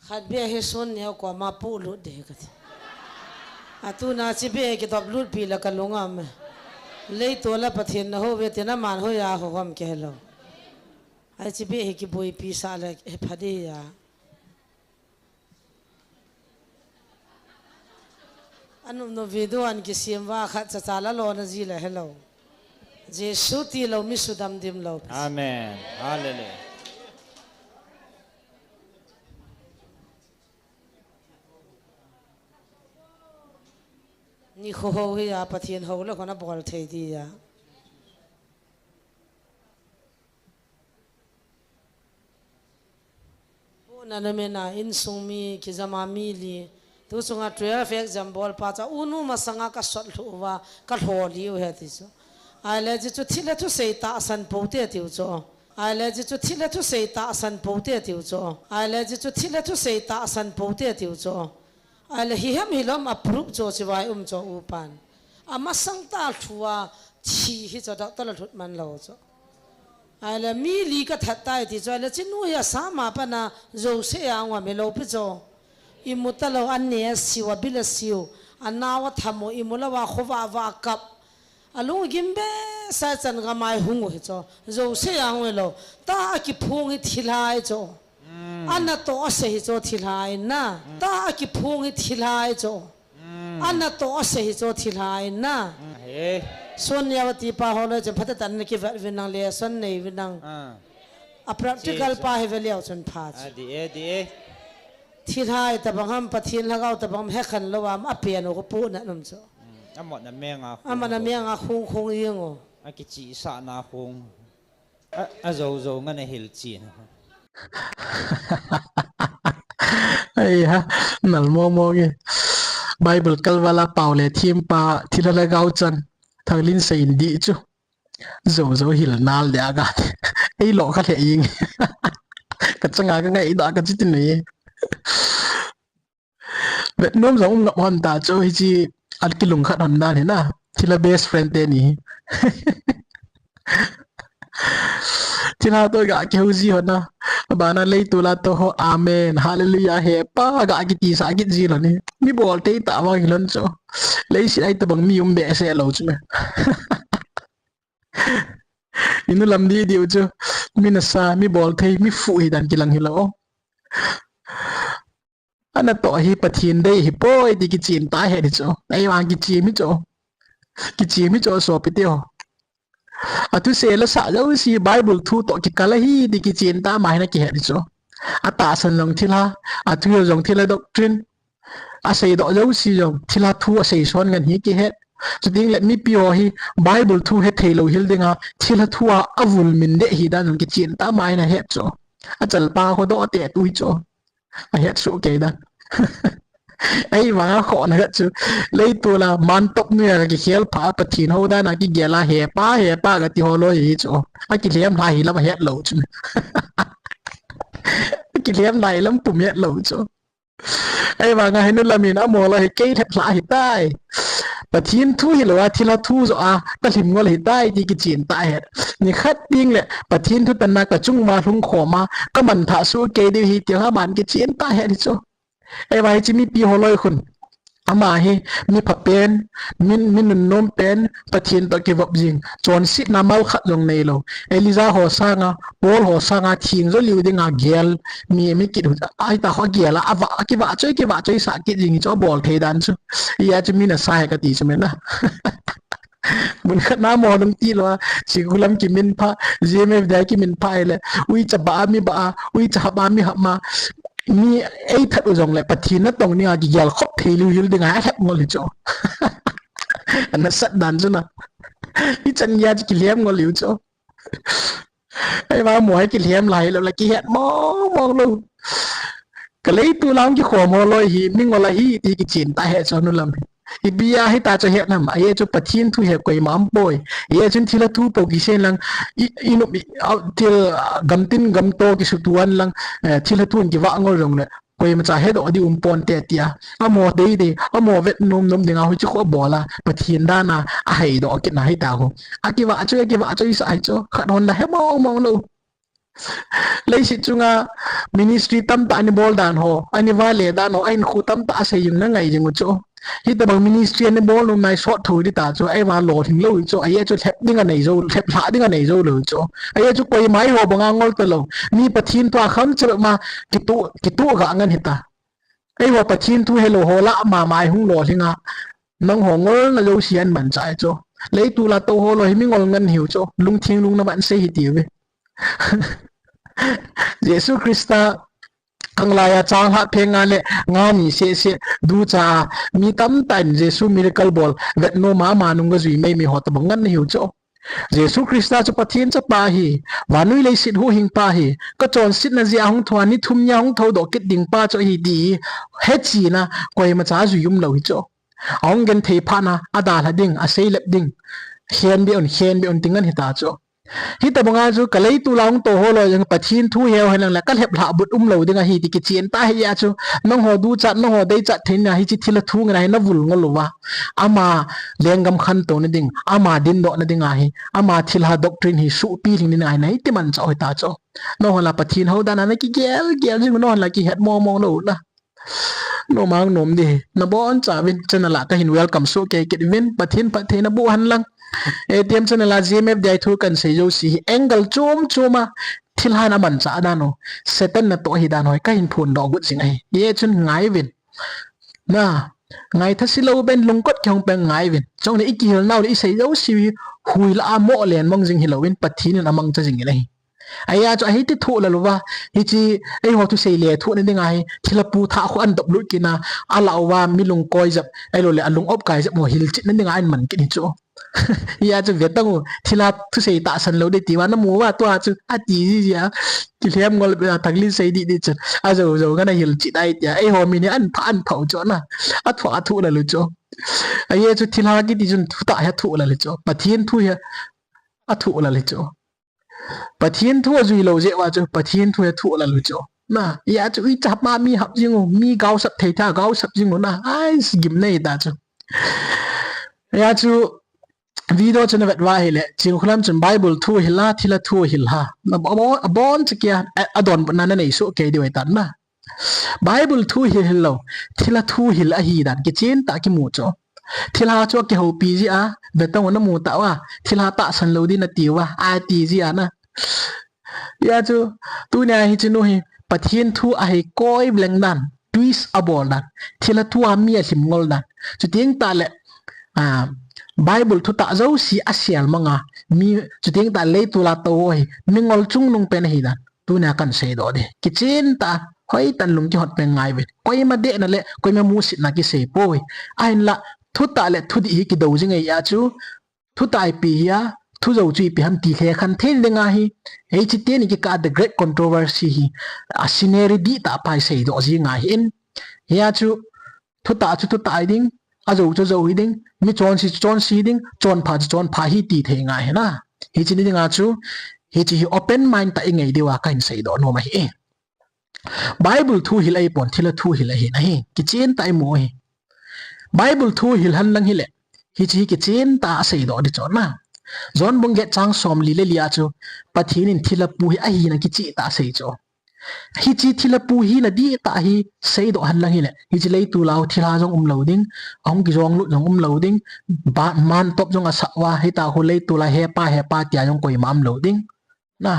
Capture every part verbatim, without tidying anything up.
Khat beh hi sun neo koma pulut ding kati. Atuna chi beh kidop lut pi la kalung am. Leitol a Pathen na houve tina man hoiya hou ham kei lou. Ai chi beh hi kiboipi sah le hepha ding a. Anum nom video an kisem uva khat cha cha la lona ji le helou. Jesu tilou mi sudam dimlou. Amen. Hallelujah. Nikho hou hi a Pathen hou le khona bol thei ding a. Pona na mena insung mi kijama mi li. Tu chunga twelve exam bol pa cha unu masanga kasot lhu uva kalho liu he ti chu. Ahile ji chu thil le thusei tahsan pou te tiu chu. Ahile ji chu thil le thusei tahsan pou te tiu chu. Ahile ji chu thil le thusei tahsan pou te tiu chu. Ahile hihem hilou am approve chu chivai um chu upan. Amasang tah lhua thi hi chu doctor la lhut man lou chu. Ahile mi li kathat tai ti chu, ahile chinu hi asama pana jouse a ngom hilou pi chu. Imu talou, ane asiu, abil asiu, anao atham u, imu lou a khovah vah kap. Alung gim behseh chan gamai hung u hi chu. Jouse a hung hilou. Tah a kiphong hi thilhai chu. Ana toh asei hi chu thilhai na. Tah a kiphong hi thilhai chu. Ana toh asei hi chu thilhai na. He. Sun neo a ti pa holoi chen phatah tan na kivet uvin nang le sun nei uvin nang. Ah. A practical pa hi ve leu chun pha chu. Ah, di e, di e. Thilhai tabang ham, Pathen lhagao tabang ham, hekhen lou am, apen u ko pu na nom chu. Mm, amot na menga khung. Amot na menga khung khung ing u. Akichihsah na khung. A, ajo jo ngan ahil chin. Ai ha, nal mo mo nge. Bible kalvala pau le thim pa, thilha lhagao chan. Thanglin sei in di chu. Zo zo hil nal dia ka. Ei lo ka le ing. Ka changa ka ngai da ka chi tin nei. Vet nom jong um ngap hon ta chu hichi al kilung khat hon dan hi na. Thila best friend te ni. Thila to ga kihou ji hon na. Bana leitol a to ho amen. Hallelujah he pa ga kiti sa kit ji lo ni. Mi bol te ta wang lon chu. Leiset ai tabang mi um behseh lo chu me. Inu lam di diu chu. Mi nasa, mi bol thei, mi fu hi dan kilang hi lo. Ana to hi Pathen dei hi poi ti kichen ta he di chu. Ei vang kichi mi chu. Kichi mi chu so pi ti ho. Athu se la sa lo si Bible thu to kikala hi ti kichen ta mai na ki he di chu. Atahsan jong thilha. Athu jong thilha doctrine. Asei doh jouse jong, thilha thu asei son ngen hi kihet. Chuting le mipi ho hi Bible thu hethei lou hil dinga, thilha thu a avul min deh hi dan jong kichen ta mai na het chu. Achal pa ho doh te tu hi chu. Ahet su kei dan. Ei vang a kho na chu. Leitol a man top nu a kikhel pha Pathen ho dan a kigel a he pa, he pa kati ho loi hi chu. Akilhem lai hi lam ahet lou chu. Akilhem lai lam pum het lou chu. Ei vang a hinu lamin amo la hi kei lhep hla hi tai. Pathen thu hi lo a thilha thu jo a ka hlim ngol hi tai ti kichen ta het. Ni khat ding le Pathen thu tanna ka chung ma hlung khoma ka man tha su kei diu hi ti ha man kichen ta het hi chu. Ei vang hi chi mipi ho loi khun. Ama hi mi pha pen, min, mi nunnom pen, Pathen to kivop jing. Chonsetna mal khat jong nei lo. Elijah ho sanga, Paul ho sanga, thing jo liu dinga gel. Mi, mi kit hu, ai ta ho gel a, ava, kiva choi, kiva choi sa kit jing cho bol thei dan chu. Iya chu mi nasa he kati chu mena. Mun khat na mo dum ti lo, chi gulam kimin pha, G M F dai kimin pha le. Ui cha ba mi ba, ui cha ha ba mi ha ma. Mi ei that u jong le Pathen na tong ni a kigel khop thei liu hil dinga a hep ngol hi chu. Ana sat dan chu na. I chan ya chu kilhem ngol liu chu. Ei va mo hai kilhem lai lo la kihet mong mong lo. Ka leitol a kikhom ho loi hi mi ngol ahi ti kichen ta he chu nu lam. Ipi a hita chu hetna ma, ahi chu Pathen thu he koima um poi. Ahi chun thilha thu po kisen lang, i, i nom, i, a, thil, a, gamtin gamto kisutuan lang, eh, thilha thu in kivah ngol jong le. Koima cha hedoh di um pon te tia. Amo dei dei, amo vet nom nom dinga hui chu kho bol a, Pathen dan a, ahei doh kit na hita ho. Akivah chu, akivah chu i sa hi chu, khat hon la he mong mong lo. Leiset chunga ministry tamtah ana bol dan ho, ana vale dan ho, ahinkho tamtah asei jing nangai jing u chu. Hitobang ministry ana bol nom nai sot tho di ta chu, ahivang lolhing lou chu, ahi chu lhep ding anei jou, lhep lha ding anei jou lou chu. Ahi chu koima eiho banga ngol talou. Mi Pathen thu a kham chabep ma kitu, kitu ga ngan hita. Eiho Pathen thu helou ho lah mama hung lolhing a. Nangho ngolna jouse ahin manchah chu. Leiset a tou ho lou hi mi ngol ngan hiu chu. Lungtheng lungna man sei hiti uve. Jesu Christa khanglai a chang lha phe nga le nga ni seh seh ducha a mi tamtah in Jesu miracle bol vet nom a ama nung ga jui mei mei ho tobang ngan na hiu chu. Jesu Christa chu Pathen chapa ahi, vannoi leiset huhhingpa ahi, ka chonsetna jeh a hung thou a ni thum nia hung thoudoh kit ding pa chu ahi ti hechina koima cha jui umlou hi chu. Ahung genthei phat na, adalha ding, aseilep ding, khenbeh un, khenbeh un ti ngan hita chu. Hitobanga chu ka leiset a hung tou ho lou jong Pathen thu heu henlang le ka lhep lha but umlou ding ahi ti kichen ta hi a chu. Nangho duchat, nangho deichat theina hiche thilha thu ngen a hi na vul ngol uva. Ama lenggam khantouna ding, ama dindohna ding ahi, ama thilha doctrine hi suhpi lhing ding ahi na hiti manchah u hita chu. Nangho la Pathen hou dan a na kigel gel jing u, nangho la kihet mong mong lou na. Nom ang nom di hi. Nabonchauvin channel a kahin welcome soh kei kit uvin, Pathen phatthei naboh hen lang. Atm channel a GMFDI thu kahin sei jouse hi angle chom chom a thilha na manchah dan u, Satan natoh ahi dan u hi kahin phondoh got jing ahi. Hichun ngai uvin. Na, ngaitha se lou ben lungkot kihong pen ngai uvin. Chule i kihilnau le i sei jouse hi huila a mo len mong jing hilouvin Pathen in amangcha jing in ahi. Ahi a chu ahi ti thoh lal uva. Hiche eiho thusei le thohna ding ahi. Thilha pu thah khu ahin dop lut kit na, alah uva mi lungkoi jep, ahilou le alung opkai jep ho hilchetna ding a ahin man kit hi chu. Hia chu ve tang u, thilha thusei tahsan lou ding ti uva namu uva tua chu ati ji ji a. Kilhem ngol be a thanglin sei di di chu. Ajou jou ngan a hilchet ai tia. Eiho mi ni ahin pha ahin pha u chu na. Athoh athoh lal u chu. Ahi chu thilha kiti chun thutah hi athoh lal u chu. Pathen thu hi athoh lal u chu. Pathen thu ajui lou jeh uva chu, Pathen thu hi athoh lal u chu. Na, hia chu i chapa mi hap jing u, mi gaosap thei tha, gaosap jing u na, ai, gimnei ta chu. Hia chu, video chu na vet uva ahile, Chingkhulam chun Bible thu hil a, thilha thu hil a. Na, abon, aboncha kia, a, adonbutna na nei soh kei diu ahitan na. Bible thu hil hil lou, thilha thu hil ahi dan, kichen tah a kimu chu. Thilha chu akihoupi ji a, ve tang u namu tah uva, thilha tahsan lou ding nati uva, ati ji a na. Hia chu, tunia hiche nu hi, Pathen thu ahi koi leng dan, twist abol dan, thilha thu a mi alhim ngol dan. Chuteng tah le, a, Bible thutah jouse asel mang a, mi, chuteng tah le leiset a tou ho hi, mi ngol chungnung pen ahi dan. Tunia kahin seidoh ding. Kichen tah a, hoitah in lung kihot pen ngai uvin. Koima dehna le, koima musetna kisei poi. Ahinla, thutah le thudih hi kidou jing ahi a chu. Thutah ipi hi a, thujou chu ipi ham ti lhekhen thei ding ahi. Hiche teni kikah a The Great Controversy hi, a scenery dihtah pa hi seidoh jing ahi in. Hia chu, thutah chu thutah hi ding, ajou chu jou hi ding, mi chonse chu chonse hi ding, chonpha chu chonpha hi ti thei ngai ahi na. Hiche ni ding a chu, hiche hi open mind tah a i ngai diu a kahin seidoh nom ahi. Bible thu hil ahipon, thilha thu hil ahi na hi, kichen tah a imu u hi. Bible thu hil hen lang hile, hiche hi kichen tah a seidoh ding chu na. John bung get chang somli le li a chu, Pathen in thilha pu hi ahina kicheh tah a asei chu. Hiche thilha pu hina dihtah hi seidoh hen lang hile, hiche leiset a thilha jong umlou ding, ahung kijong lut jong umlou ding, ba, mantop jong asah uva, hitia khu leiset a hepa, hepa tia jong koima umlou ding. Na,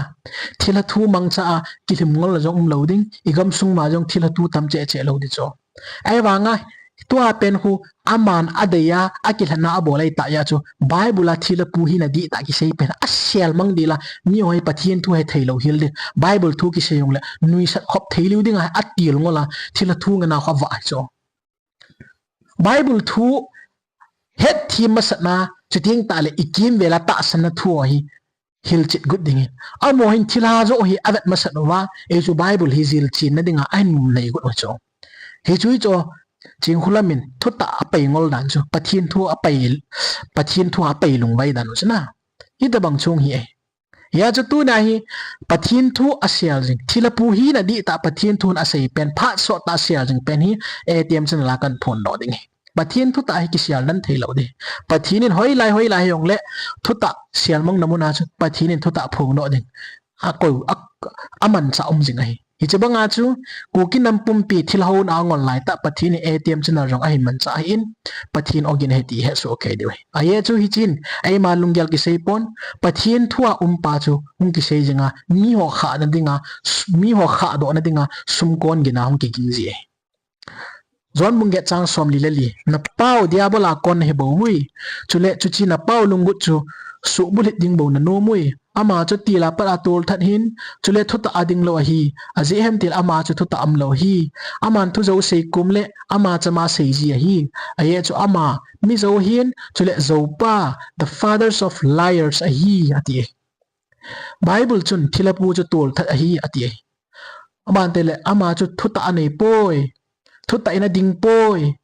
thilha thu mangcha a kilhim ngol jong umlou ding, i gamsung uva jong thilha thu tam cheh cheh lou ding chu. Ahivanga, tua pen khu, aman adei a, akilhena abol ahi tah a chu, Bible a thilha pu hina dihtah kisei pen, asel mang ding la, mi ho hi Pathen thu hethei lou hel ding, Bible thu kisei jongle, nuisat khop thei lou ding a, atil ngol a, thilha thu ngen a khu avah ahi chu. Bible thu hetthem masat na, chuteng tah le i kimvel a tahsan na thu ahi, hilchet got ding in. Amaho hin thilha joh hi avet masat uva, ei chu Bible hi jilchenna ding a ahin nei got u chu. Hichu chu, Chingkhulam in thutah a pai ngol dan chu, Pathen thu a pai, Pathen thu a pai lungvai dan u chu na. Hitobang chung hi e. Hia chu tunia hi Pathen thu asel jing, thilha pu hina dihtah Pathen thu in asei pen, phat sot tah a asel jing pen hi, atm channel a kahin phondoh ding hi. Pathen thutah hi kisel dan thei lou ding. Pathen in hoilai, hoilai hijongle, thutah sel mang na mun a chu, Pathen in thutah phongdoh ding. Akoi, a, amanchah um jing ahi. Hiche banga chu, Kuki nam pumpi thilha houna angol laitah Pathen in A T M channel jong ahin manchah ahin, Pathen ogin ahi ti ihet soh kei diu ahi. Ajeh chu hichun, eima lunggel kisei pon, Pathen thua umpa chu hung kisei jinga, miho khahna dinga, s-, miho khahdohna dinga, sumkon gina hung kiging ji ahi. John bung get chang somli le li. Napau Diabol a kon nahi bou ui. Chule chuche napau lunggut chu suhbulhit ding bou nanom ui. Ama chu tila pat a tolthat hin, chule thutah a ding lou ahi. Ajeh hem tile ama chu thutah umlou ahi. Aman thu jou sei kom le ama chama sei ji ahi. Ajeh chu ama mi jou ahin, chule joupa, the fathers of liars ahi, ati. Bible chun thilhapu chu tolthat ahi, ati. Aban tile ama chu thutah anei poi. Thutah in ading poi.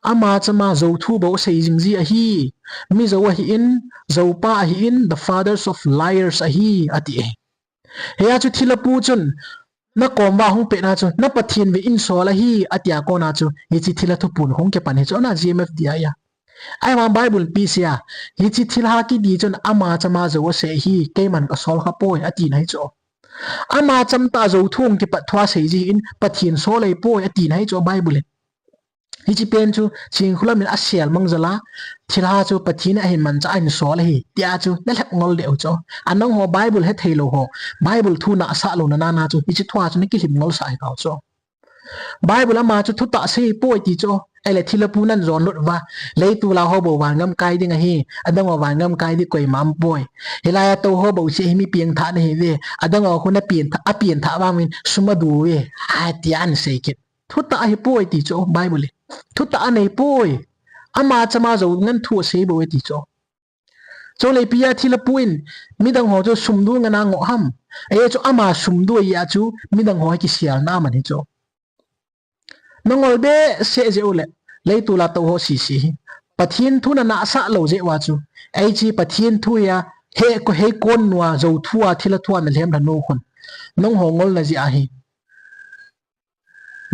Ama chama jouthu bou asei jing ji ahi. Mi jou ahin, joupa ahin, the fathers of liars ahi, ati. Hia chu thilhapu chun, nakom uva hung petna chu, na Pathen ve in sol ahi, atia kona chu, hiche thilha thupun hung kipan hi chu, ana G M F D I a. Ahivang Bible in ipi asei a, hiche thilha kiti chun ama chama jou asei ahi, keiman kasol kha poi, atina hi chu. Ama cham tah jouthu hung kipat thua sei jin, Pathen sol ahi poi, atina hi chu Bible in. Hiche pen chu, Chingkhulam in asel mang jal a, thilha chu Pathen in ahin manchah ahin sol ahi, tia chu, nalhep ngol diu chu. Anangho Bible hethei lou ho, Bible thu nasah louna nana chu, hiche thua chu nakilhem ngol sah ahi tau chu. Bible ama chu thutah sei poi ti chu. Ahile thilhapu nan jon lut uva. Leitol a ho bou vangam kai ding ahi. Adang ho vangam kai ding koima um poi. Hilai a tou ho bou chu hi mi pengthah nahi uve. Adang ho khu na pengthah, apengthah vangin sum adu uve. Atia ana sei kit. Thutah ahi poi ti chu Bible in. Thutah anei poi. Ama chama jou ngan thu asei bou e ti chu. Chule ipi a thilhapu in midang ho chu sum du ngan a ngoh ham. Ajeh chu ama sum du ahi a chu midang ho hi kiselna aman hi chu. Nangol behseh jeh u le, leitol a tou ho sese hi. Pathen thu nanasah lou jeh uva chu. Hiche Pathen thu hi a, he ko hei kon nua, jou thu a, thilha thu a nalhem lha nu khun. Nangho ngolna jeh ahi.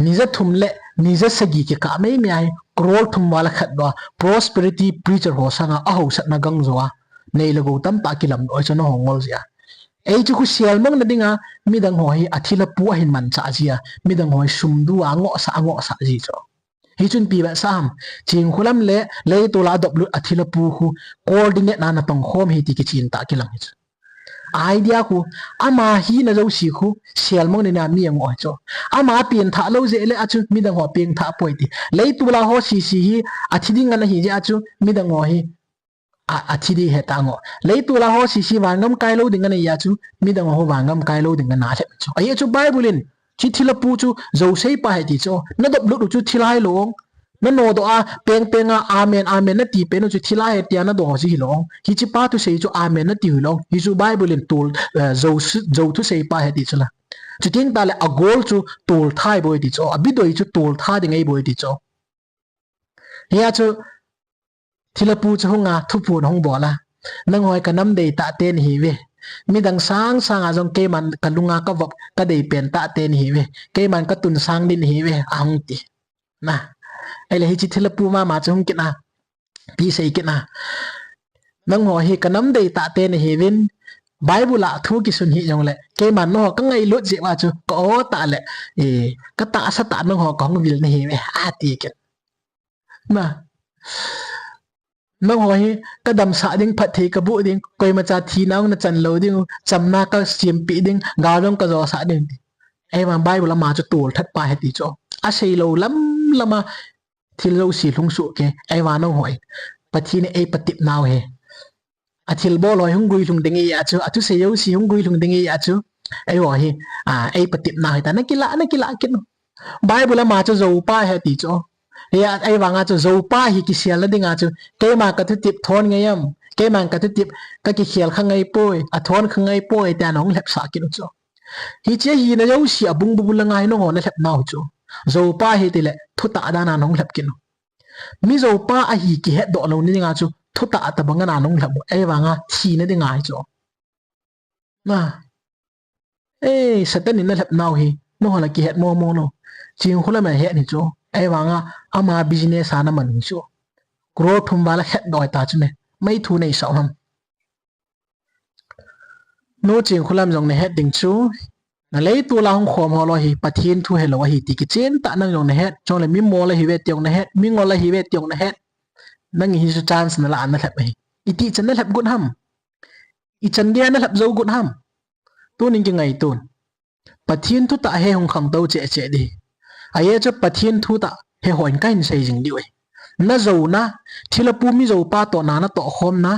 Ni ja thum le ni ja sagi kikah meimei ahi, crore thum val a khat doh a, prosperity preacher ho sanga ahaosatna gang jo a, nei le gou tamtah kilamdoh chu nangho ngol jeh a. Hiche khu selmang na dinga, midang ho hi athilhapu ahin manchah ji a, midang ho hi sum du a angohsah, angohsah ji chu. Hichun ipi vetsah ham, Chingkhulam le leitol a adoplut athilhapu khu, coordinate na natong khom hi ti kichen tah kilang hi chu. Idea khu, ama hina jouse khu, selmang nina mi angoh hi chu. Ama pengthah lou jeh le a chu, midang ho pengthah poi ti. Leitol a ho sese hi, athi ding ngan ahi jeh a chu, midang ho hi, a, athi ding heta angoh. Leitol a ho sese vangam kai lou ding ngan ahi a chu, midang ho vangam kai lou ding ngan alhep chu. Ajeh chu Bible in, Hiche thilhapu chu jousei pa ahi ti chu. Nadoplut u chu thilha hilou ong. Nanodoh a, peng peng a, amen, amen nati pen u chu thilha ahi tia nadoh u chu hilou ong. Hiche pa thusei chu amen nati hilou ong. Hichu Bible in tol, eh, jou, jou thusei pa ahi ti chu la. Chuteng tale agol chu toltha ahi bou ti chu. Abidoi chu toltha ding ahi bou ti chu. Hia chu, thilhapu chu hunga, thuphon hung bol a. Nangho hi kanam deitah te nahiuve. Midang sang sanga jong keiman kalunga kavop, kadei pentah te nahiuve. Keiman katun sang ding nahiuve, ahung ti. Na. Ahile hiche thilhapu mama chu hung kit a. Ipi sei kit a. Nangho hi kanam deitah te nahiuvin. Bible a thu kisun hih jongle. Keiman nangho kangailut jeh uva chu. Ka-o tah le. Eh, katahsa tah nangho kahung vil nahiuve. Ati kit. Na. Nangho hi kadamsah ding, phatthei kaboh ding, koimacha thina jong nachan lou ding, chamna kasempeh ding, gal jong kajosah ding. Ahivang Bible ama chu tolthat pa ahi ti chu. Asei lou lam lam a thil jouse lhung soh kei. Ahivang nangho hi Pathen in eipatep nau ahi. Athilbol ho hi hung guilhung ding ahi a chu, athusei jouse hung guilhung ding ahi a chu. Eiho hi, a, eipatep nau ahi ta, nakilah, nakilah kit u. Bible ama chu joupa ahi ti chu. Hia, ahivanga chu joupa hi kiselna dinga chu, keima kathutep thon ngai am, keiman kathutep kakikhel kha ngai poi, athon kha ngai poi, tia nahung lhepsah kit u chu. Hiche hina jouse abung bubul langa hi nangho nalhep nau chu. Joupa ahi tile, thutah dan a nahung lhep kit u. Mi joupa ahi kihetdoh louna dinga chu, thutah tobang a nahung lhep u, ahivanga thina dinga hi chu. Na. Eh, Satan in nalhep nau hi, nangho la kihet momo lou. Chingkhulam in ahet hi chu, ahivanga ama business a naman hi chu. Crore thum val a hetdoh ta chu ne, mai thu neisah u ham. Nu Chingkhulam jong nahet ding chu, Na leitol a hung khom ho loi hi Pathen thu helou ahi ti kichen tah nang jong nahet, chule mimol ahi ve ti jong nahet, mingol ahi ve ti jong nahet. Nang hi chu chance nala a nalhep ahi. Iti chan nalhep got ham? Ichan gei a nalhep jou got ham? Tunin kingaitun. Pathen thutah hi hung khangtou cheh cheh ding. Ajeh chu Pathen thutah hi hoi in kahin sei jing diu ahi. Najouna, thilha pu mijoupa toh na natoh khomna,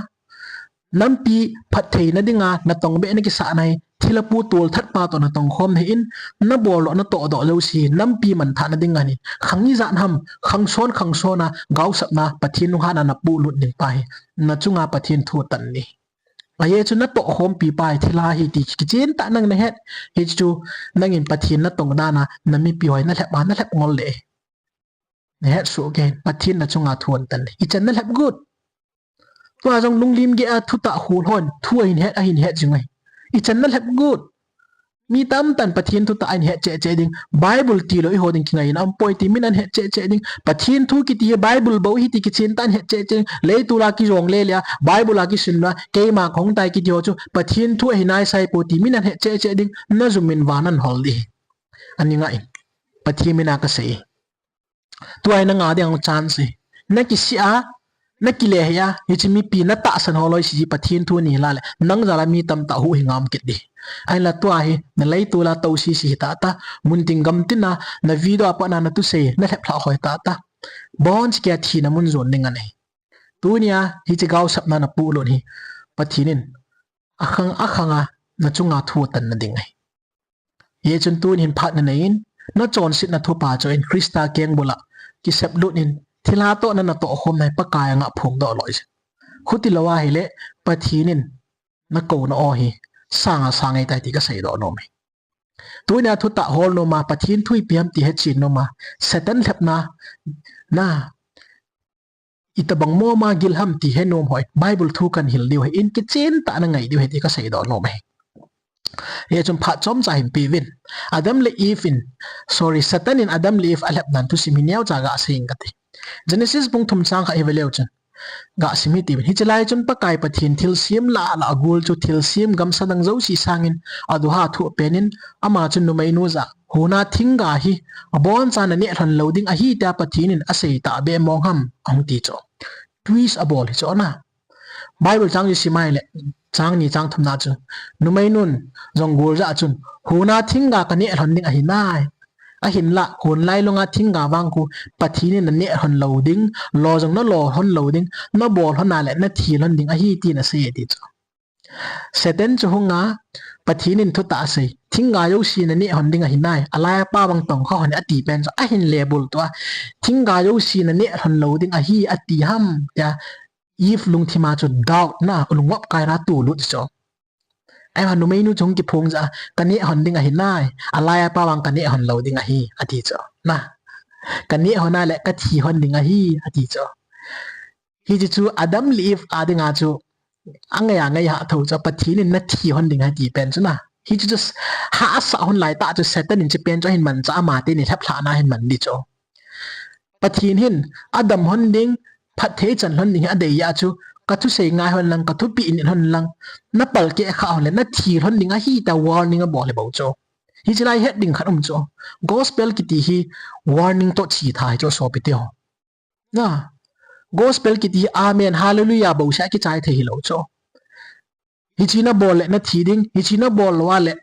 nampi phattheina dinga natong beh nakisahna hi, thilha pu tolthatpa toh natong khomna hi in, nabol doh natoh doh jouse hi, nampi manthahna dinga hi, khang ijat ham, khang son khang son a, gaosapna, Pathen lunghanna napuilut ding pa hi, nachunga Pathen thu atan ding. Ajeh chu natoh khompi pa hi thilha ahi ti kichen tah nang nahet. Hichu nangin Pathen natong dan a namipi hoi nalhep a nalhep ngol le. Nahet soh kei, Pathen nachunga thu atan ding. Ichan nalhep got? Tua jong lunglim gei a thutah hol hon thu ahin het, ahin het jing ahi. Ichan nalhep got? Mi tamtah in Pathen thutah ahin het cheh cheh ding. Bible tilou eiho ding kingaina aumpoi ti min ahin het cheh cheh ding. Pathen thu kiti hi Bible bou ahi ti kichen tah ahin het cheh cheh ding. Leitol a kijong le le a, Bible a kisim na, keima kahung tai kiti ho chu Pathen thu ahi naisai pou ti min ahin het cheh cheh ding. Najum in van ahin hol ding. Ani ngai. Pathen mina kasei. Tua hi nanga ding chance ahi. Nakisih a, nakile hih a, hiche mipi natahsan ho loi si Pathen thu nila le, nang jal a mi tamtah huhhing aum kit ding. Ahinla tua hi, naleitol a tou sisi hita ta, muntin gamtin a, na video a pat na nathusei, nalhep lhah hoi ta ta. Bonchikei a thina mun jon ding ahi. Tunia, hiche gaosapna napuilut hi, Pathen in, akhang, akhang a, nachunga thu atan nading ahi. Hichun tun hin phat nanei in, nachonsetna thupha chu in Christa kengbul a kiseplut in, thilha toh na natoh khomna hi Pakai anga phongdoh loi jin. Khuti lou ahile, Pathen in nakouna o hi, sang a sang ahitai ti kasei doh nom e. Tunia thutah hol nom a, Pathen thu ipi ham ti hechen nom a, Satan lhepna, na, itobang mong a gil ham ti he nom hoi, Bible thu kahin hil diu ahi, in kichen tah a nangai diu ahi ti kasei doh nom e. Hichun phat chomcha hin pe uvin. Adam le Eve in, sorry, Satan in Adam le Eve alhepna thusim hi neocha gasei inge kati. Genesis bung thum chang khat hi ve leu chun. Gasim hiti uvin. Hiche lai chun Pakai Pathen thilsem lah lah a agol chu thilsem gamsa dang jouse sangin aduha thoh pen in ama chun numeinu jah a, huna thingga hi abonchan naneh lhon lou ding ahi tia Pathen in asei tahbeh mong ham ahung ti chu. Twist abol hi chu na. Bible chang chu sim ahile, chang ni chang thum na chu, numeinun jong gol jah a chun, huna thingga kaneh lhon ding ahi nai. Ahinlah, hun lailunga thingga vang khu Pathen in naneh lhon lou ding, lo jong nalo lhon lou ding, nabol lhon a le nathi lhon ding ahi tin asei e ti chu. Satan chu hunga, Pathen in thutah asei, thingga jouse naneh lhon ding ahi nai, alai apa vang tong kha lhon ati pen chu, ahin le bul tua, thingga jouse naneh lhon lou ding ahi ati ham, tia, Eve lungthim a chu doubt na, lungngop kai na tulut chu. Ahivang numeinu chu hung kiphong jah a, kaneh lhon ding ahi nai, alai apa vang kaneh lhon lou ding ahi, ati chu. Na, kaneh lhon a le kathi lhon ding ahi, ati chu. Hiche chu Adam le Eve a dinga chu, angai angai hah tho chu, Pathen in nathi lhon ding ahi ti pen chu na. Hiche chu hahsa lhon lai tah chu Satan in hiche pen chu ahin manchah a, ama teni lhep lhah na ahin man ding chu. Pathen hin, adam lhon ding, phatthei chan lhon ding hi adei a chu, kathusei ngai lhon lang, kathupeh nit lhon lang, napalkeh khah lhon le, nathi lhon ding ahi tia warning abol hi bou chu. Hiche lai het ding khat um chu. Gospel kiti hi warning toh chitha hi chu sopite ho. Na, gospel kiti hi amen, hallelujah bouseh a kichai thei hilou chu. Hiche nabol le nathi ding, hiche nabol lou a le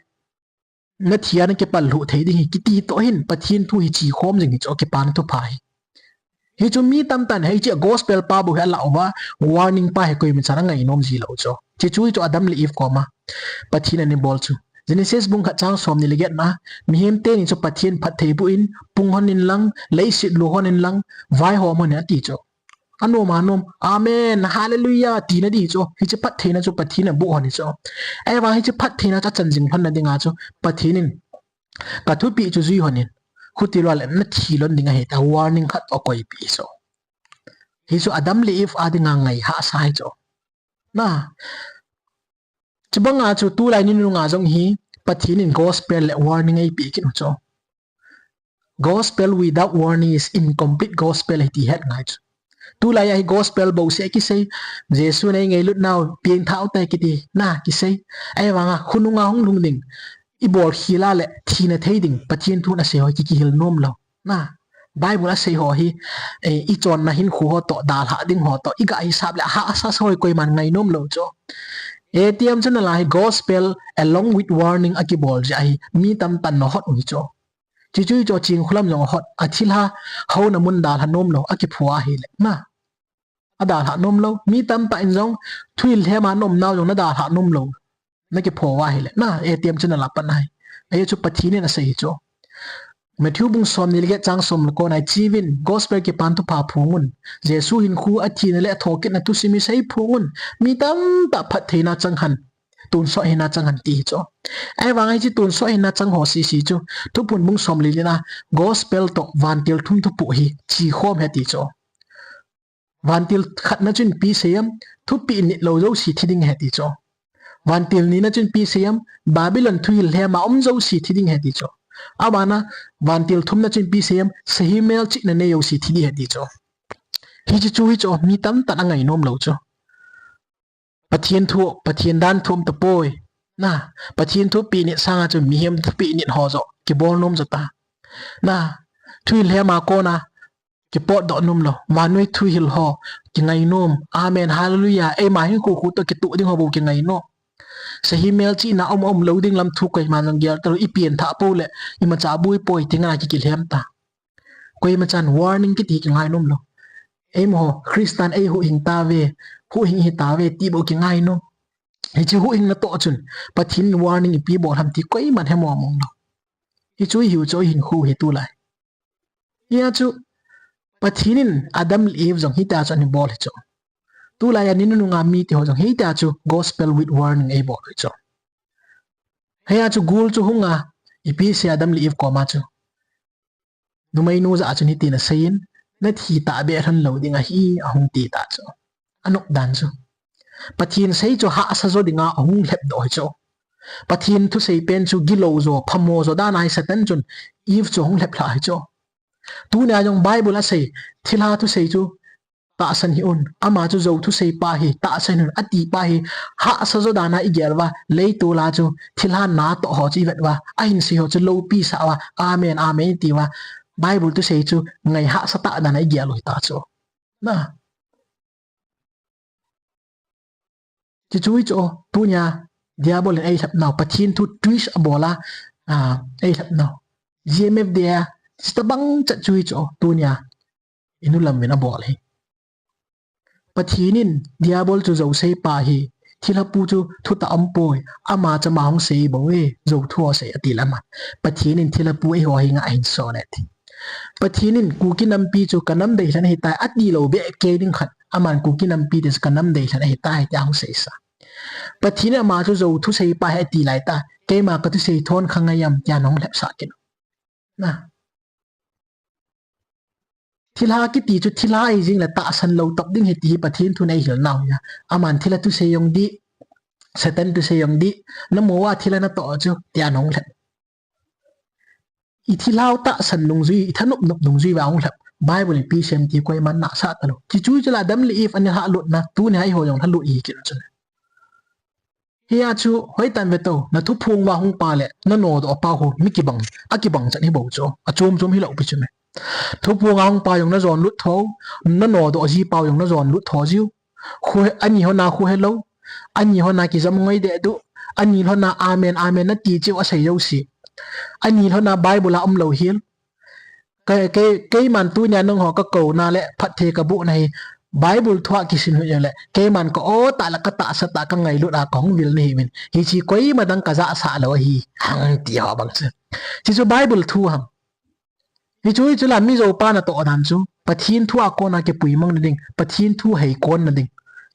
nathi a nakipal lhuh thei ding hi kiti toh hin, Pathen thu hi chekhom jing hi chu kipana thupha hi. Hichu mi tamtah in hiche gospel pa bou hi alah uva, warning pa hi koima chan angai nom ji lou chu. Hichu chu Adam le Eve koma Pathen in anabol chu. Genesis bung khat chang somni le get na, mihem teni chu Pathen phattheibuh in, pung lhon in lang, leiset lo lhon in lang, vaihom lhon in ati chu. Anom anom, amen, hallelujah, tina ding chu. Hiche phattheina chu Pathen in abuh lhon hi chu. Ahivang hiche phattheina chu achan jing lhon na dinga chu, Pathen in, kathupeh chu jui lhon in, khuti lou a le nathi lhon ding ahi tia warning khat toh akoipeh hi chu. Hichu Adam le Eve a dinga ngai hahsa hi chu. Na, chubanga chu tulai ni nunga jong hi Pathen in gospel le warning eipeh kit u chu. Gospel without warning is incomplete gospel ahi ti het ngai chu. Tulai a hi gospel bouseh kisei, Jesu in eingailut nau pengthah u tai kiti na kisei. Ahivanga khonunga hung lhung ding, i bol khel a le thina thei ding Pathen thu in asei ho hi ki, kihil nom lou. Na, Bible asei ho hi, eh, i chonna hinkho ho toh, dalha ding ho toh, i ga hisap le hahsa sa ho hi koiman ngai nom lou chu. Etiam chu nalai hi gospel along with warning a kibol jeh ahi, mi tamtah in na hot u hi chu. Chuchu chu Chingkholam jong ahot, athilha houna mun dalha nom lou, akipho ahile. Na, adalha nom lou. Mi tamtah in jong, thuhil lhem a na um nau jong na dalha nom lou. Na kipho uva ahile. Na, Etiam chu nala pan ahi. Ahi chu Pathen in asei hi chu. Matthew bung somni le get chang som le ko na, "Cheuvin, gospel kipan thupha phong un. Jesu hinkho, athina le athokitna thusim hi sei phong un. Mi tamtah phattheina chang hen. Tonsot hina chang hen," ti hi chu. Ahivang hiche tonsot hina chang ho sese chu Thuphon bung somli le li na, gospel toh vantil thum thupoh hi chekhom ahi ti chu. Vantil khatna chun ipi asei em, thupeh nit lou jouse thi ding ahi ti chu. Vantil nina chun ipi asei em, Babylon thuhil lhem a um jouse thi ding ahi ti chu. Abana, vantil thumna chun ipi asei em, sahi melchihna nei jouse thi ding ahi ti chu. Hiche chu hi chu, mi tamtah in angai nom lou chu. Pathen thu, Pathen dan thu um tapoi. Na, Pathen thupeh nit sanga chu mihem thupeh nit ho joh kibol nom jo ta. Na, thuhil lhem a kona kipotdoh nom lou. Vannoi thuhil ho kingai nom. Amen, hallelujah. Eima hinkho khu toh kitoh ding ho bou kingai nom. Sahi melchihna um, um lou ding lam thu koiman jong gel talou, i pengthah pou le, imacha boi poi, ti ngai ki, kilhem ta. Koima chan warning kiti hi kingai nom lou. Eima ho, Christian ei huhhing tauve, huhhing hi tauve, ti bou kingai nom. Hiche huhhingna toh chun, Pathen warning ipi bol ham ti koiman hemo mong lou. Hichu ihiu chu, ihinkho hi tulai. Hia chu, Pathen in Adam le Eve jong hitia chu ana bol hi chu. Tulai a ni nunung a mite ho jong hitia chu gospel with warning eibol hi chu. Hia chu gul chu hunga, ipi asei Adam le Eve koma chu. Numeinu jah a chun hitin asei in, na thi tahbeh lhon lou ding ahi, ahung ti ta chu. Anop dan chu. Pathen sei chu hahsa jo dinga ahung lhep doh hi chu. Pathen thusei pen chu gilou jo, phamo jo dan ahi, Satan chun Eve chu ahung lhep lha hi chu. Tunia jong Bible asei, thilha thusei chu tahsan hih un, ama chu jou thusei pa ahi, tahsan hih un, ati pa hi, hahsa jo dan a igel uva, leitol a chu, thilha na toh ho chu ivet uva, ahin sei ho chu loupi sah uva, amen, amen iti uva, Bible thusei chu ngai hahsa tah dan a igel u hita chu. Na. Chuchu hi chu, tunia, Diabol in eilhep nau, Pathen thu twist abol a, a, eilhep nau. G M F D A, chuti bang chat chu hi chu, tunia, inu lam in abol hi. Pathen in, Diabol chu jou sei pa ahi, thilha pu chu thutah um poi, ama chu ama hung sei bou e, jou thu asei ati le ama. Pathen in thilha pu eiho hi nga ahin sol e ti. Pathen in Kuki nampi chu ka nam deilhen ahitai, ati lou behkei ding khat. Aman Kuki nampi te chu ka nam deilhen ahitai, tia hung seisa. Pathen in ama chu jou thusei pa ahi ati laitah, keima ka thusei thon kha ngai am, tia nahung lhep sah kit. Na. Thilha kiti chu thilha ahi jing le tahsan lou tah ding ahi ti hi Pathen thun eihil nau ahi. Aman thilha thusei jong dih, Satan thusei jong dih, namu uva thilha natoh chu, tia nahung lhep. I thilha u tahsan dungjui, i thanop nop dungjui uva hung lhep. Bible in ipi asei em ti koiman nahsah talou. Chuchu chu la Adam le Eve ana lhalut na, tunia eiho jong lhalut ihi kit chu. Hia chu, hoitah in ve tau, na thuphong uva hung pa le, na nodoh pa ho, mi kibang, akibang chat hi bou chu, achom chom hilou pi chu me. Thuphong a hung pa jong na jon lut tho, na nodoh ji pa jong na jon lut tho jiu. Khu, ani hon a khu helou, ani hon a kijam ngoi deh duh, ani hon a amen, amen nati cheu asei jouse. Ani hon a Bible a umlou hel. Kei, kei, keiman tunia nangho ka kouna le phatthei ka bohna hi Bible thua kisin hih jongle, keiman ka o tah le ka tahsa tah ka ngailut a ka hung vil nahiuvin. Hiche koima dang ka jahsah lou ahi, hung ti ho bang chu. Hiche chu Bible thu ham. Hichu, hichu la mi jou pa natoh dan chu. Pathen thu a kona kipui mang na ding, Pathen thu hei kon na ding.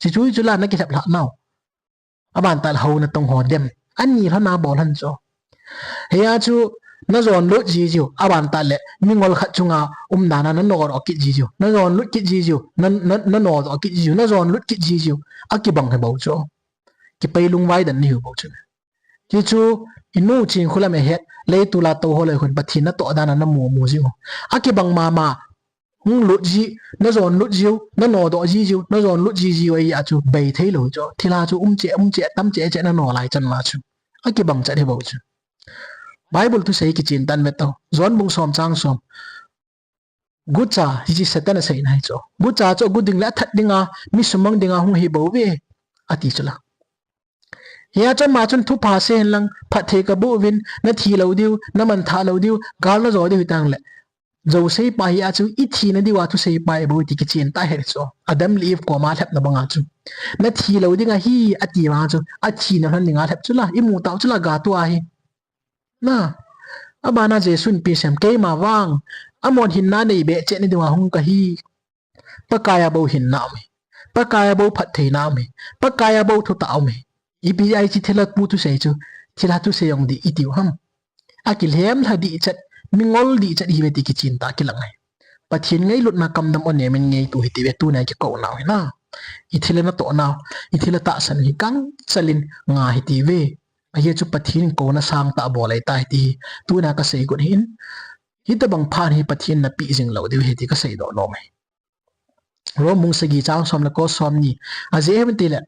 Hichu, hichu la na kilhep lhah nau. Aban tah le hou natong ho dem. Ani lhon a bol lhon chu. Hia chu, na jon lut ji jiu. Aban tah le, mingol khat chunga um dan a na nodoh kit ji jiu. Na jon lut kit ji jiu. Na, na, na nodoh kit ji jiu. Na jon lut kit ji jiu. Akibang hi bou chu. Kipei lungvai dan nahiu bou chu. Hichu, inu Chingkholam a het, leitol a tou ho le khun Pathen natoh dan a na mu mu jiu. Akibang mama. Hung lut ji, na jon lut jiu, na nodoh ji jiu, na jon lut ji jiu ahi a chu bei thei lou chu. Thilha chu um cheh, um cheh, tam cheh cheh na no lai chan ma chu. Akibang chat hi bou chu. Bible thusei kichen tan ve tau. John bung som chang som. Gucha, hiche Satan aseina hi chu. Gucha chu agu ding le athat dinga, mi sumang dinga hung ahi bou ve, ati chu la. Hia chu ama chun thupha sei hen lang, phatthei kaboh uvin, nathi lou diu, namanthah lou diu, gal najo diu hitan le. Jousei pa hi a chu, ithina diuva thusei pa ahi bou ti kichen ta ahi chu. Adam le Eve koma lhepna banga chu. Nathi lou ding ahi, ati vanga chu, athina lhon dinga lhep chu la, imu tau chu la, ga tua hi. Na, abana Jesun ipi asei em, keima vang, amon hinna nei be cheh na diuva hung kahi. Pakaiya bou hinna um ahi. Pakaiya bou phattheina um ahi. Pakaiya bou thutah um ahi. Ipi jeh a hiche thilha pu thusei chu, thilha thusei jong dih itiu ham. Akilhem lha dih chet, mingol dih chet ihiuve ti kichen ta kilang ahi. Pathen ngailutna kamdam o nemin ngeitu hiti ve, tuna kikouna u hi na. Ithilha natoh nau, ithilha tahsan u hi gangchel in nga hiti ve. Ajeh chu Pathen in kouna sangtah abol ahitai ti hi, tuna kasei got ahin. Hitobang phat hi Pathen in napeh jing lou diu ahi ti kasei doh nom ahi. Rom bung sagi chang som le ko som ni. Ajeh ipi ham itile,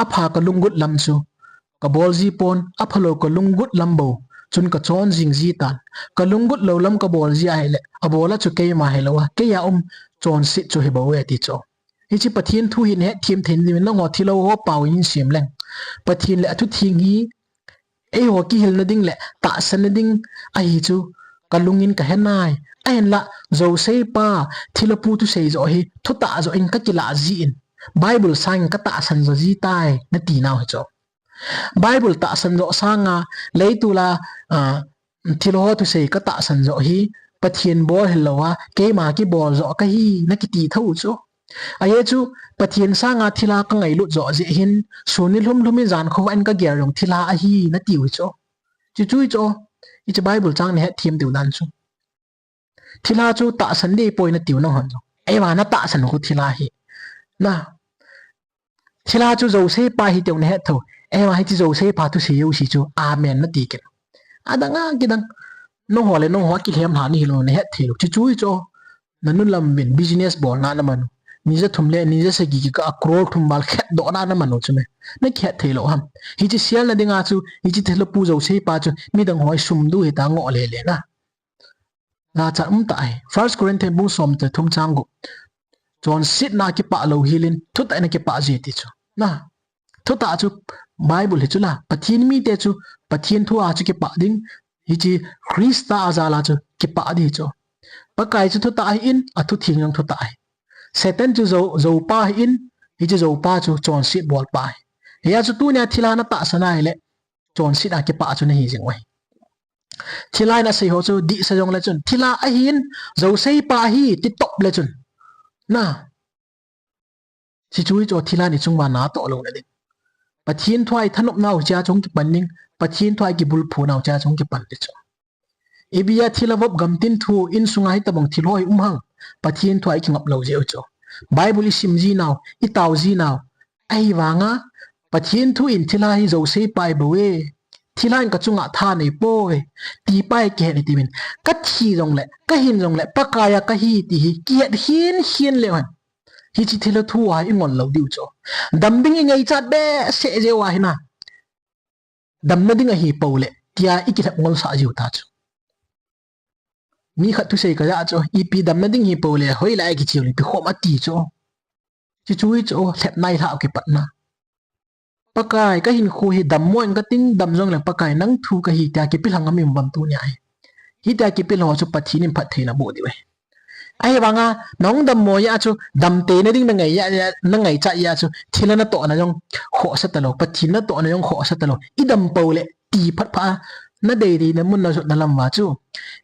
apha kalunggut lam chu kabol ji pon, aphalou kalunggut lam bou chun kachon jing ji tan. Kalunggut lou lam kabol ji ahile, abol a chu keima hilou a, keiya um chonset chu ahi bou e ti chu. Hiche Pathen thu hi nahet them thei na diuvin nangho thilha ho pao in sem leng. Pathen le athu theng hi eiho kihilna ding le tahsanna ding ahi chu kalungin kahe nai. Ahinla, jousei pa, thilha pu thusei joh hi, thutah joh in kakilah jin, Bible sangin katahsan joh ji tai, nati nau hi chu. Bible tahsan joh sanga, leitol a, ah, thilha ho thusei katahsan joh hi, Pathen bol hilou a, keima kibol joh kahi, nakiti thou chu. Ajeh chu, Pathen sanga thilha kangailut joh jeh hin, sun nilhum lhum in jan khovah in kagel jong thilha ahi, natiu hi chu. Chuchu hi chu, hiche Bible chang nahet them diu dan chu. Thilha chu tahsan ding ahipoi natiu nangho jong. Eiva natahsan u khu thilha hi. Na, thilha chu jousei pa ahi tiu nahet thou. Eiva hiche jousei pa thusei jouse chu, amen nati kit. Adang a kidang. Nangho le nangho akilhem lha nahi lou, nahet thei lou. Chuchu hi chu. Nanu lam uvin business bolna naman u. Ni ja thum le ni ja sagi kikah a crore thum val khetdohna naman u chu me. Nakihet thei lou ham. Hiche sielna dinga chu, hiche thilha pu jousei pa chu, midang ho sum du hita ngoh lele na. Jachat um tah ahi. First Corinthians bung som le thum chang gup. Chonsetna kipah louhel in, thutah in akipah ji ti chu. Na, thutah chu Bible hi chu la, Pathen mite chu, Pathen thu a chu kipah ding, hiche Christa a jal a chu kipah ding hi chu. Pakai chu thutah ahin, athu theng jong thutah ahi. Satan chu jou, joupa ahin, hiche joupa chu chonset bolpa ahi. Hia chu tunia thilha natahsan ahile, chonset a kipah chu nahi jing u ahi. Thilha in asei ho chu dihsa jongle chun, thilha ahin, jousei pa ahi, ti top le chun. Na, chuchu hi chu thilha in ichung uva natoh louna ding. Pathen thu a ithanop nau hichea chu hung kipan ding, Pathen thu a ikibulphu nau hichea chu hung kipan ding chu. Ipi a thilha vop gamtin thu, insunga hitobang thil ho hi um ham, Pathen thu a ikingap lou jeh u chu. Bible isim ji nau, itao ji nau. Ahivanga, Pathen thu in thilha hi jousei pa ahi bou e. Thilha in kachunga tha nei poi. Ti pa hi kihet in ti min. Kathi jongle, kahin jongle, Pakai a kahi ti hi, kihet hin hin leu hen. Hiche thilha thu a ingol lou diu chu. Dam ding ingaichat behseh jeh u ahi na. Damna ding ahi pou le, tia ikilhep ngolsah jiu ta chu. Mi khat thusei kajah chu, ipi damna ding hi pou le, hoilai a kicheu le, ipi khom ati chu. Chuchu hi chu, lhepna ilhah u kipatna. Pakai, kahinkho hi dammo in kating, dam jongle Pakai nang thu kahi, tia kipel hang ami um vem tunia hi. Hitia kipel ho chu Pathen in phattheina boh diu ahi. Ahivanga, nahung dammo jeh a chu, damtheina ding nangai jeh a, nangaichat jeh a chu, thilha natohna jong khohsa talou, Pathen natohna jong khohsa talou, idam pou le, ti phat phat a, nadei deina mun najotna lam uva chu,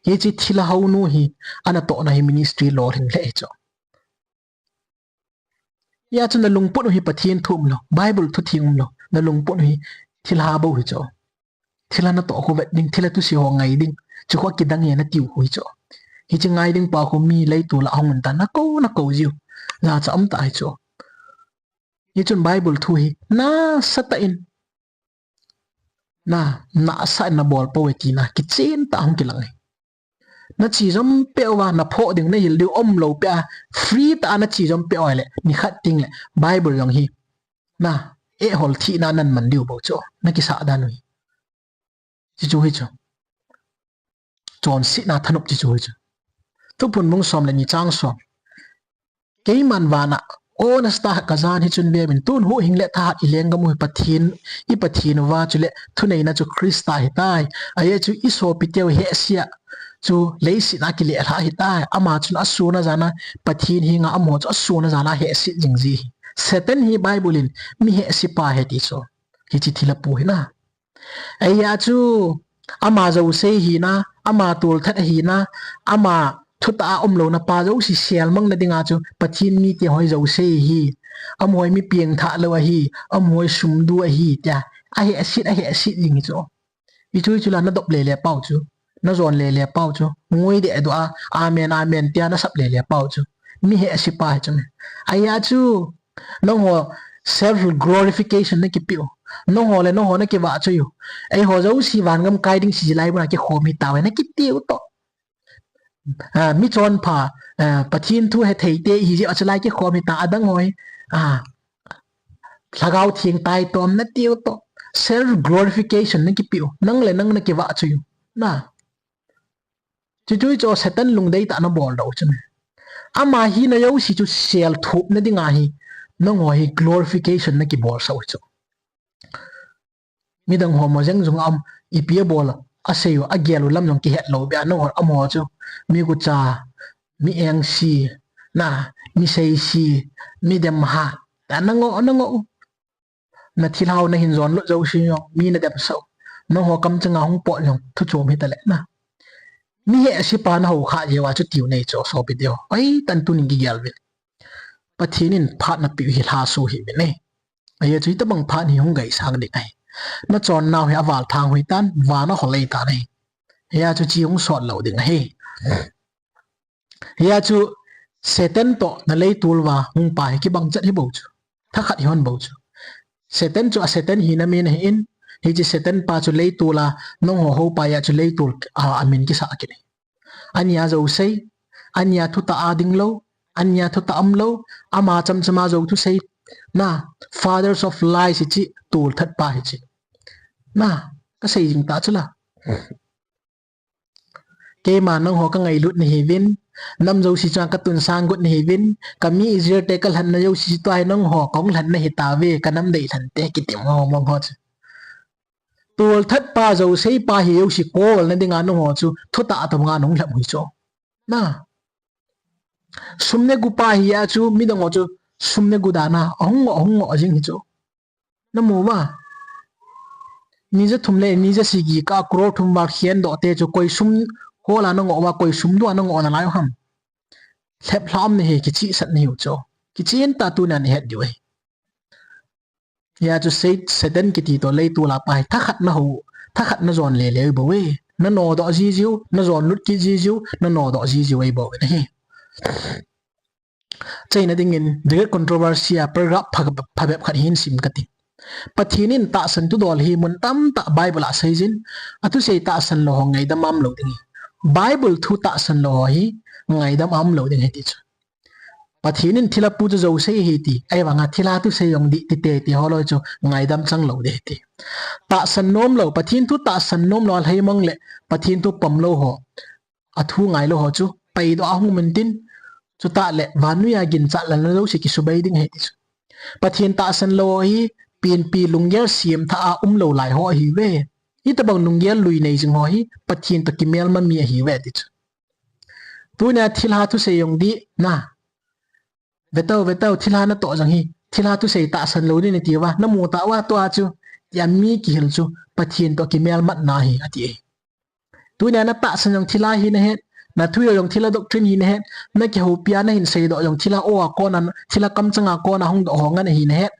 hiche thilha hounu hi, anatohna hi ministry lolhing lheh hi chu. Hia chu nalungput u hi Pathen thu umlou, Bible thu theng umlou, nalungput u hi thilha bou hi chu. Thilha natoh khu vet ding, thilha thusei ho ngai ding, chu khu kidang e natiu khu hi chu. Hiche ngai ding pa khu mi leitol a hung un ta, nakou, nakou jiu. Jachat um tah hi chu. Hichun Bible thu hi, nasatah in. Na, nasatah in nabol pou e tina, kichen tah hung kilang e. Nache jom peh uva, naphoh ding, nahil diu umlou peh a, free tah a nache jom peh uva le, nikhat teng le, Bible jong hi. Na, eh hol thihna nan man diu bou chu, nakisah dan u hi. Chuchu hi chu. chonsetna thanop chi chu hi chu. Thuphon bung som le ni chang som. Keiman vana, O nasta ka jan hi chun veuvin, tun huhhing le thahat i lenggam u hi Pathen, i Pathen uva chule thuneina chu Christa ahitai. Ajeh chu i sopiteu hehse a chu leiset a kilelhah ahitai. Ama chun asun ajan a Pathen henga amaho chu asun ajan a hehse jing ji hi. Satan hi Bible in mi hehsepa ahi ti chu. Hiche thilha pu hi na. Ajeh chu, ama jouse hina, ama tolthat ahina, ama thutah a umlouna pa jouse selmang na dinga chu, Pathen mite ho hi jouse ahi, amaho hi mi pengthah lou ahi, amaho hi sumdu ahi, tia, ahehset, ahehset jing hi chu. Hichu, hichu la na dop lele pau chu, na jon lele pau chu, ngoi deh dua, amen, amen, tia na sap lele pau chu. Mi hehsepa hi chu. Ajeh chu, Nangho self glorification na kipe u. Nangho le nangho na kivahchoi u. Eiho jouse vangam kai ding sijilai muna kikhom hitauve na kiti u toh. Ah, mi chonpha, ah, Pathen thu hethei te ihi jeh a chulai kikhom hita adang ho hi. Ah, Lhagao Theng taitom na ti u toh. Self glorification na kipe u. Nang le nang na kivahchoi u. Na. Chuchu chu Satan lungdei tah na bol doh u chu. Ama hina jouse chu selthup na dinga hi, nangho hi glorification na kibol sah u chu. Midang ho mo jeng jong a um, ipi abol, asei u, agel u lam jong kihet lou beh a, nangho amaho chu, mi gucha, mi engse, na, mi seise, mi demhat, ta na ngoh, na ngoh u. Na thilhao na hin jon lut jouse jong, mi na dem sah u. Nangho kamchanga hung pot jong, thu chom hita le na. Mi hehsepa na hou kha jeh uva chu tiu nei chu, sopi teho. Oi, tan tunin kigel uvin. Pathen in phat na peh u hi lhaso hih uvin e. Ajeh chu hitabang phat hi hung gaisang ding ahi. Na chonnau hi aval thang hoi tan, van a hol lei tan ahi. Hia chu chi hung sot lou ding ahi. Hia chu Satan toh na leitol uva hung pa hi kibang chet hi bou chu. Thakhat hi hon bou chu. Satan chu a Satan hina min ahin, hiche Satan pa chu leitol a, nangho houpa a chu leitol a, amin kisah kit ahi. Ania jouse, ania thutah a ding lou, ania thutah um lou, ama chamchama jou thusei, na, fathers of lies hiche, tolthat pa hiche. Na, kasei jing ta chu la. Keima nangho ka ngailut nahiuvin, nam jouse chunga ka tunsang got nahiuvin, ka mi Israel te ka lhenna jouse chu tua hi nangho kong lhenna hitauve, ka nam deilhen te kiti mong mong ho chu. Tolthat pa, jouse pa hi jouse kol na dinga nangho chu thutah tobanga nahung lhep u hi chu. Na. Sum negu pa hi a chu midang ho chu sum negu dan a ahung ngoh, ahung ngoh jing hi chu. Na mu uva. Ni ja thum le ni ja sagi kah a crore thum val khen doh te chu koi sum hol a na ngoh uva, koi sum dua na ngoh nalai u ham. Lhep lha um na hi kichihsah na hiu chu. Kichih in ta tuna na het diu ahi. Hia chu Sat-, Satan kiti toh leitol a pa hi thakhat na hou, thakhat na jon lele u bou e. Na nodoh jijiu, na jon lut kit jijiu, na nodoh jijiu ahi bou e na hi. Chaina dingin, The Great Controversy a paragraph pha, phabep khat hin sim kati. Pathen in tahsan thudol hi mun tamtah Bible a seijin, athusei tahsan lou ho ngaidam a um lou ding ahi. Bible thu tahsan lou ho hi ngaidam a um lou ding ahi ti chu. Pathen in thilha pu chu jouse ahi ti, ahivanga thilha thusei jong dih ti tete ho loi chu ngaidam chang lou ding ahi ti. Tahsan nom lou, Pathen thu tahsan nom lou a lheimang le Pathen thu pom lou ho. Athu ngai lou ho chu, paidoh a hung um intin, chutah le, vannoi a ginchat lalna jouse kisubei ding ahi ti chu. Pathen tahsan lou ho hi, penpi lunggel semthah a um lou lai ho ahiuve. Hitabang lunggel lui nei jing ho hi, Pathen toh kimelma mi ahiuve ti chu. Tunia thilha thusei jong dih, na. Ve tau, ve tau, thilha natoh jong hi, thilha thusei tahsan lou ding nati uva, namu tauva tua chu, tia mi kihil chu, Pathen toh kimelmatna ahi, ati e. Tunia natahsan jong thilha hi nahet, nathu jong thilha doctrine hi nahet, nakihoupi a nahin seidoh jong thilha o a kona, thilha kamchanga kona hung doh ho ngen ahi nahet.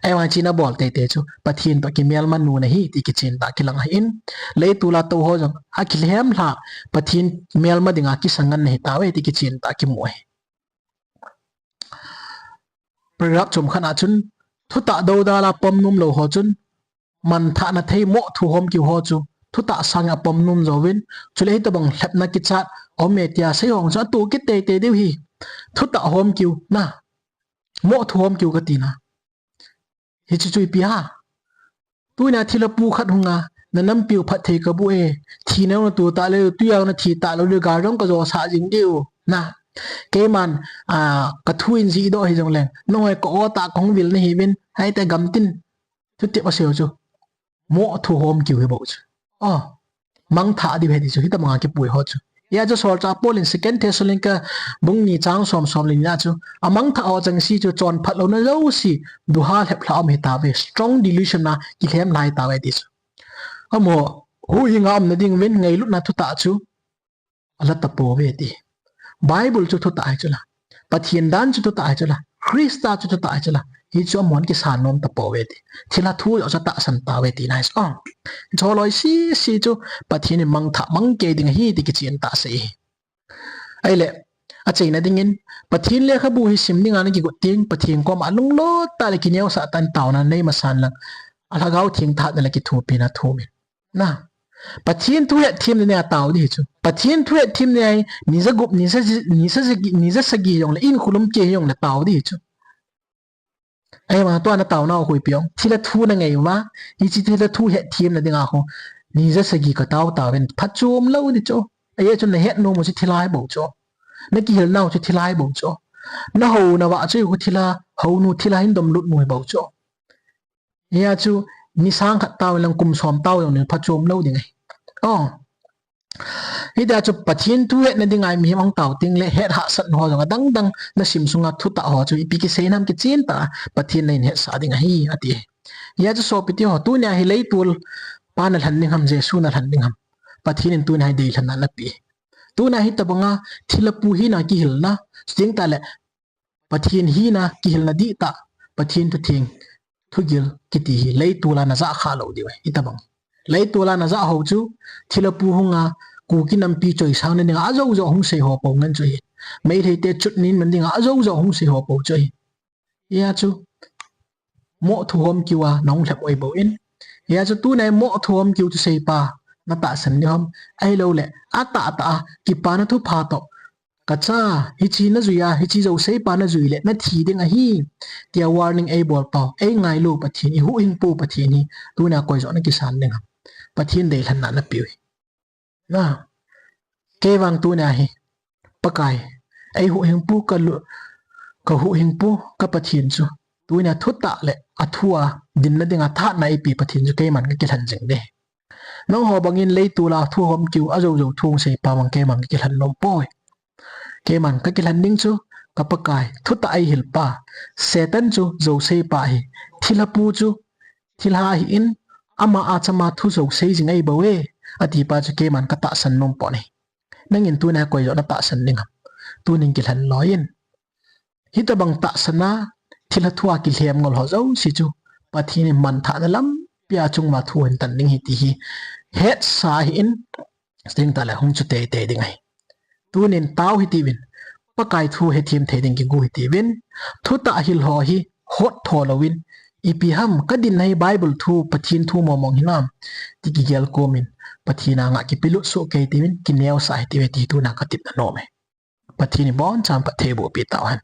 Ahivang hiche nabol teitei chu, Pathen toh kimelma nu nahi, ti kichen tah kilang ahin. Leitol a tou ho jong, akilhem lha, Pathen melma dinga kisang ngen nahi tauve, ti kichen tah kimu ahi. Paragraph chomkhat a chun, thutah doudal a pom nom lou ho chun, manthahna thei moh thu hom kiu ho chu, thutah sang a pom nom jouvin, chule hitabang lhepna kichat, aum e tia sei ho chu atoh kit teitei diu ahi. Thutah hom kiu, na. Moh thu hom kiu kati na. Hiche chu ipi ham. Tunia thilha pu khat hunga, Na nampiu phatthei kaboh e. Thina na tu ta le, tuiya na thi ta lou le, ga jong kajo sah jing diu. Na. Keiman, a, kathu in jihdoh hijong leng. Nahoi ka-o ta kahung vil nahiuvin. Hiti gamtin. Chuti pa seo chu. Moh thu hom kiu hi bou chu. Oh. Mangthah diu ahi ti chu. Hitabanga kipui ho chu. Hia chu solchah Paul in Second Thessalonica bung ni chang som, som le ni na chu. Amangthah ho chengse chu chonphat louna jouse. Duha lhep lha um hitauve. Strong delusion na kilhem lha hitauve ti chu. Amaho, huhhing a umna ding uvin ngailutna thutah chu. Ala tapouve ti. Bible chu thutah ahi chu la. Pathen dan chu thutah ahi chu la. Christa chu thutah ahi chu la. Hichu amahon kisan nom tapouve ti. Thilha thu joh chu atahsan tauve ti na ahi chu. Oh. Choloi sese chu Pathen in mangthah mang kei ding ahi ti kichen tah sei. Ahile, achaina dingin, Pathen lekhabu hi sim dinga na kigot teng, Pathen koma lunglut tah le kineosah tah in taona nei masan lang. Alhagao theng thahatna le kithopina thum in. Na. Pathen thu hetthem na dinga tao ding hi chu. Pathen thu hetthem na dinga hi, ni jagup, ni ja, ni ja, ni ja sagi jong le, in khulum kei jong le tao ding hi chu. Ahivang tua na taonau khu ipi ham. Thilha thu na ngai uva. Hiche thilha thu hetthem na dinga khu. Ni ja sagi ka tao tauvin. Phachom lou ding chu. Ajeh chu na het nom u chu thilha hi bou chu. Na kihilnau chu thilha hi bou chu. Na hou na vah chu khu thilha, hou nu thilha hin dom lut nu hi bou chu. Hia chu ni sang khat tao lang kum som tao jong phachom lou ding ahi. Oh. Hitia chu Pathen thu hetna dinga mihem ahung tao teng le het hahsatna ho jong adang dang na sim sunga thutah ho chu ipi kisei nam kichen tah a Pathen in na hetsah ding ahi ati. Hia chu sopite ho tunia hi leitol pa na lhen ding ham Jesu na lhen ding ham. Pathen in tunia hi deilhenna na pe. Tunia hitabanga thilha pu hina kihilna, chuteng tah le Pathen hina kihilna dihtah, Pathen thutheng, thugil kiti hi leitol a na jah kha lou diu ahi, hitabang. Leitol a na jah ho chu, thilha pu hunga, Kuki nampi choisang na dinga, ajou jou hung sei ho pou ngen chu ahi. Meitei te chutnin man dinga, ajou jou hung sei ho pou chu ahi. Hia chu, moh thu hom kiu a, na hung lhep u ahi bou in. Hia chu, tunia moh thu hom kiu chu seipa, na tahsan ding ham. Ahilou le, atah tah a, kipana thupha toh. Ka cha, hiche na jui a, hiche jouse pa na jui le, na thi ding ahi. Tia warning ei bol pau, ei ngailu Pathen, i huhhingpu Pathen hi, tunia koi joh na kisan ding ham. Pathen deilhenna na pe u hi. Na, kei vang tunia hi, Pakai, ei huhhingpu ka lu, ka huhhingpu, ka Pathen chu. Tunia thutah le, athua, dinna dinga thahatna eipe Pathen chu keiman ka kilhen jing ding. Nangho bangin leitol a thu hom kiu ajou jou thu hung seipa bang keiman ka kilhen nom poi. Keiman ka kilhen ding chu, ka Pakai, thutah a eihil pa, Satan chu jousei pa ahi, thilha pu chu, thilha ahin, ama achama thu jousei jing ahi bou e, ati pa chu keiman ka tahsan nom pon ahi. Nangin tunia koi joh na tahsan ding ham. Tunin kilhen loi in. Hitabang tahsan a, thilha thu a kilhem ngol ho jouse chu, Pathen in manthahna lampi a chunga thu hin tan ding ahi ti hi, hetsa ahin, chuteng tah le hung chu teitei ding ahi. Tunin tao hitiuvin, Pakai thu hethem thei ding kigo hitiuvin, thutah hil ho hi, hot tho louvin, ipi ham, ka dinna hi Bible thu, Pathen thu mong mong hinam, ti kigel komin, Pathen anga kipelut soh kei tiuvin, kineosah hitiuve ti tunia ka tipna nom e. Pathen in abonchan phatthei boh peh tauhen.